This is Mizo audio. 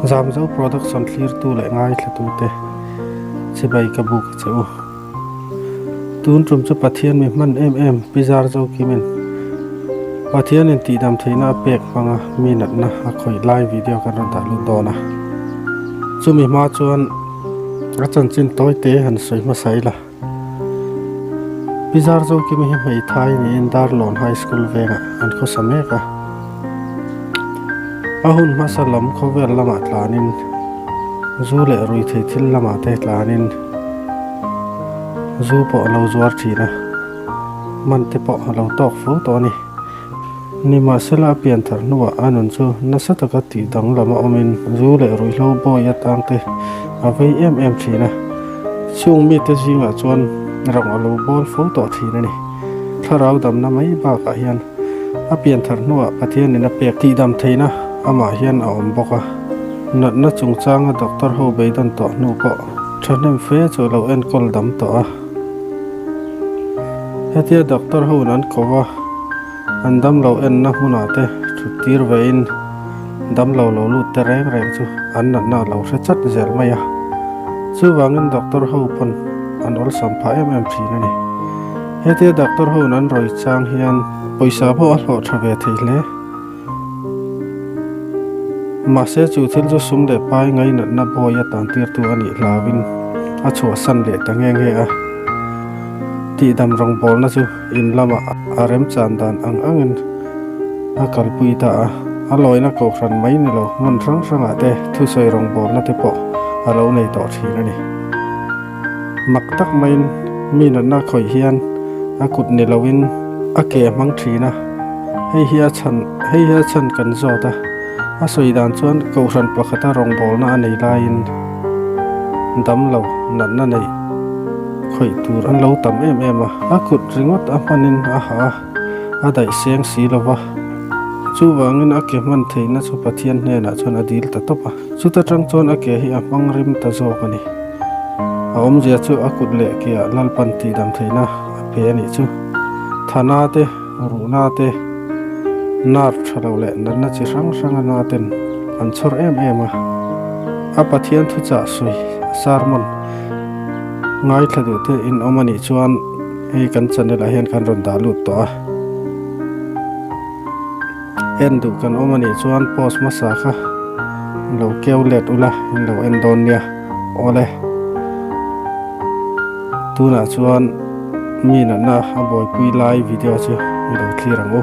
Zamzo Production thlirtu leh ngaithlatute chibai ka buk a che u. Tun tum chu Pathian mi hman em em Pi Zarzo Kimin Pathianin tihdam theihna a pek hmanga mi natna a khawih lai video kan rawn dah lut dawn a. Chumi hma chuan a chanchin tawi te han sawi hmasa ila. Pi Zarzo Kimi hi hmeithai niin Darlawn High School vengah an khawsa mek a. A hun hmasa lam khawvel lamah tlanin zu leh ruithei thil lamah te tlanin zu pawh a lo zuar thin a, man te pawh a lo tawk fo tawh a ni. Nimahsela a pian thar hnuah a nun chu nasa taka tih danglam a awmin zu leh ruihhlo bawi atang te a vei em em thin a, chung mite zingah chuan rang a lo bawl fo tawh thin a ni. Thlarau damna mai bakah hian a pian thar hnuah Pathianin a pek tihdam theihna amah hian a awm bawk a, natna chungchanga doctor ho beidawn tawh hnu pawh thahnem fe chu a lo enkawl dam tawh a. Hetia doctor ho in an ko a, an damlo enna hmunah te thut tir vein damlo lo lut te reng reng chu an natna a lo hre chat zel mai a. Chuvangin doctor ho pawn an awlsam phah em em thin a ni. Hetia doctor ho in an rawi chang hian pawisa pawh a hlawh tha ve thei hle. Mahse chu thil chu sum leh pai ngainatna bawi a tantirtu a nih hlauin a chhuahsan leh ta nge nge a. Tihdam rawngbawlna chu in lamah a remchan dan ang angin a kalpui ta a, a lawina kohhran mai ni lo hmun hrang hrangah te thusawi rawngbawlna te pawh a lo nei tawh thin a ni. Mak tak maiin mi natna khawih hian a kut ni loin a ke a hmang thin a, hei hi a chhan hei hi a chhan kan zawt a, a sawi dan chuan kohhran pakhata rawngbawlna a nei laiin damlo natna neih khawih tur an lo tam em em a, a kut ringawt a hmanin a ha a, a daih seng si lo va, chuvangin a ke hman theihna chu Pathian hnenah chuan a dil ta tawp a. Chuta tang chuan a ke hi a hmang rim ta zawk a ni. A awmzia chu a kut leh ke ah Lalpan tihdam theihna a pe a nih chu. Thana te, ruhna te, nerve tha lo leh natna chi hrang hranga na ten an chhawr em em a. A Pathian thuchah sawi sermon ngaithla duh te in awm a nih chuan hei kan channel ah hian kan rawn dah lut tawh a. En duh kan awm a nih chuan post hmasa kha lo keu let ula in lo en dawn nia awle tunah chuan mi natna a buaipui lai video chu i lo thlir ang u.